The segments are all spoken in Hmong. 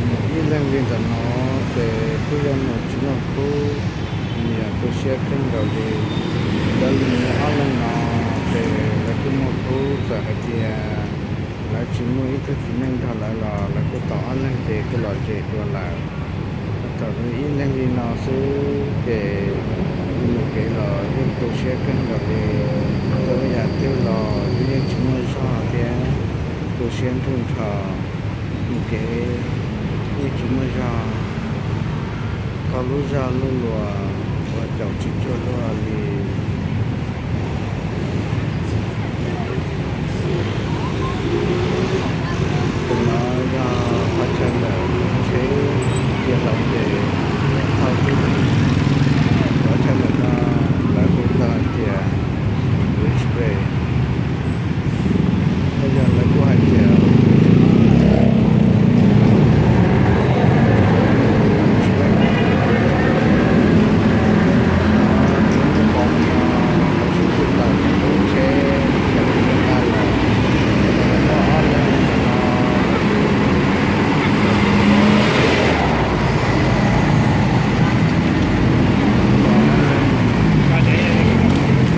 Mus ib leeg li ntawm no ces kuj yog mus tsis muaj khub, nws yog tu siab kawg nkaus li. Cov neeg ob leeg no ces lawv kuj muaj khub, txawm hais tias lawv tsis muaj ib tug txiv neej nrog lawv los lawv kuj tau ob leeg ces kuj lom zem dua lawm. Thaum mus ib leeg li no xwb ces mus kev los yeej tu siab kawg nkaus li. Txawm yam twg los yus yeej tsis muaj zog thiab, tu siab nrug nrho. Mus kev yeej tsis muaj zog, thauj lub zog lub luas ua caum tsis cuag luag li. Tus no yog qhov chaw ntawm tsheb, cia hlo ces thauj tib, qhov chaw ntawm no lawv hu tau hais tias Bridge Bay, los yog lawv kuj hais tias Bridge Bay. Tus no sib tw tawm lub tsheb sawv tsees nqa lawm, muaj ob leeg ntawm no lawv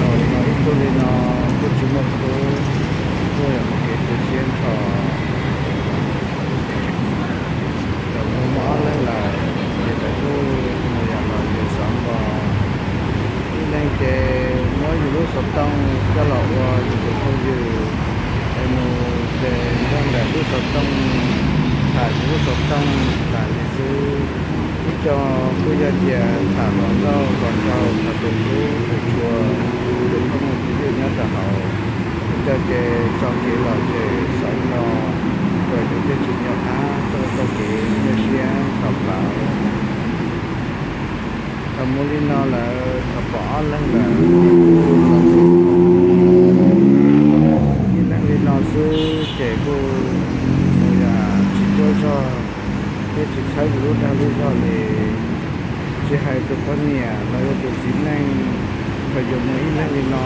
kuj los ib tug li no kuj tsis muaj khub, kuj yog mus kev tu siab nrho. Thaum lawv muaj ob leeg lawm ces lawv kuj mus yam lom zem xov npo. Ib leeg ces muab yus lub xov tooj coj los ua yus tus phooj ywg, es mus ces nrog ntawm lub xov tooj, tham yus lub xov tooj tas li xwb. Ib co kuj yog tias tham hluas nkauj hluas nraug, tham tus hlub tus tshua, tus phooj tus ywg nyob rau hauv. Ib co ces tso kev lom zem xov npo, kom yus thiaj tsis nco qab txog txoj kev nyuaj siab thaum plaws. Thaum mus li no lawm, thaum pom ob leeg lawm, ib leeg li no xwb ces kuj mus yam tsis cuag zog thiab tsis txhawb yus lub dag lub zog li. Tsis hais tus poj niam los yog tus txiv neej, thaum yus mus ib leeg li no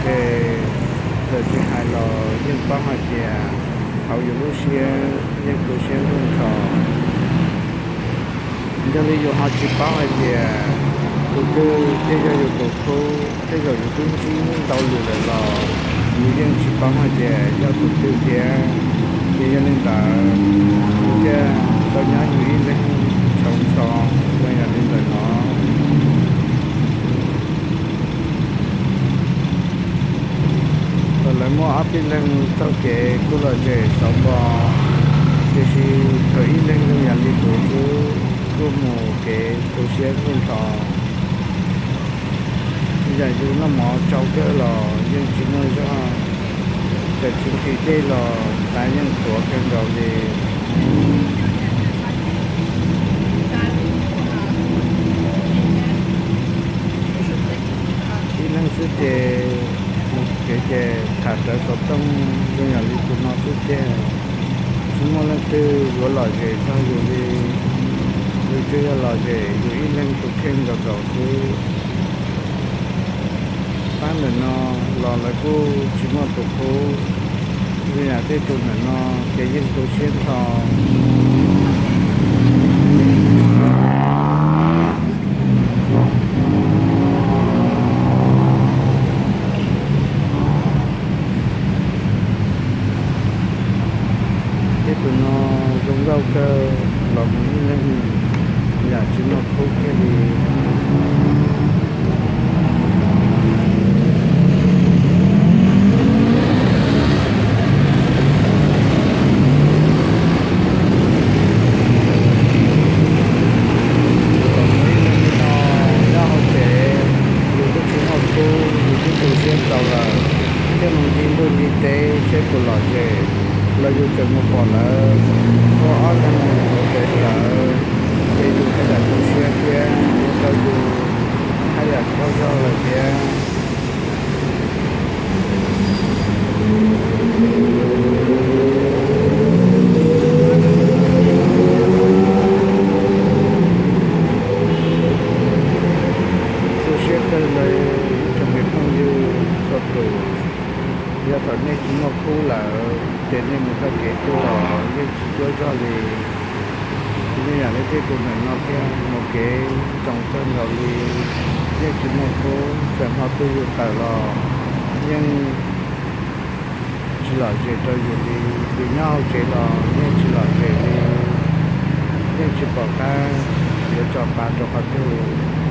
ces txawm tsis hais los yeej paub hais tias hauv yus lub siab yeej tu siab nrug nrho. Yog li yus ho tsis paub hais tias tus twg thiaj yog yus tus khub, tej zaum yus twb ntsib ntau lwm lawm los yus yeej tsis paub hais tias yog tus twg thiab. Ces yog li ntawd, yus thiaj tau nyob yus ib leeg tshau ntsho zoo yam li ntawm no. Thaum lawv muaj ob peb leeg taug kev kuj lom zem xov npo, tiam sis thaum ib leeg zoo yam li kuv xwb kuj mus kev tu siab nrug nrho. Yam yus noj mov tsau kawg los yeej tsis muaj zog, txawm tsis nqhis dej los tav yeej tuav kawg nkaus li. Ib leeg xwb ces mus kev ces tham rawv xov tooj zoo yam li tus no xwb tiag. Tsis muaj leej twg yuav lom zem txog yus li. Yus tsuas yog lom zem yus ib leeg tus kheej nkaus nkaus xwb. Pab ntawm no los lawv kuj tsis muaj tus khub, zoo yam tej tus ntawm no ces yeej tu siab nrho. Tej tus no zoo nkauj kawg los mus ib leeg yam tsis muaj khub kiag li. Los mus ib leeg li no nyob hauv tsev, yus twb tsis muaj khub, yus twb tu siab txaus lawm, thiaj mus ncig ntuj ncig teb saib puas lom zem, los yus tseem mus pom lawv ua ob leeg mus ntxuav pem hlawv, ces yus haj yam tu siab thiab ua rau yus haj yam qaug zog lawm thiab. Tu siab kawg li ib tsoom me phooj ywg txhua tus, yog thaum nej tsis muaj khub lawm ces Nej mus txoj kev tuaj los yeej tsis cuab zog li. Kuv yeej yam li tej tus ntawm no thiab, mus kev zoo kawg nkaus li, yeej tsis muaj kub, txawm hmo twg yus tawm los yeej tsis lom zem rau yus li, yus nyob hauv tsev los yeej tsis lom zem li, yeej tsis pom qab yuav tso pa rau qhov twg.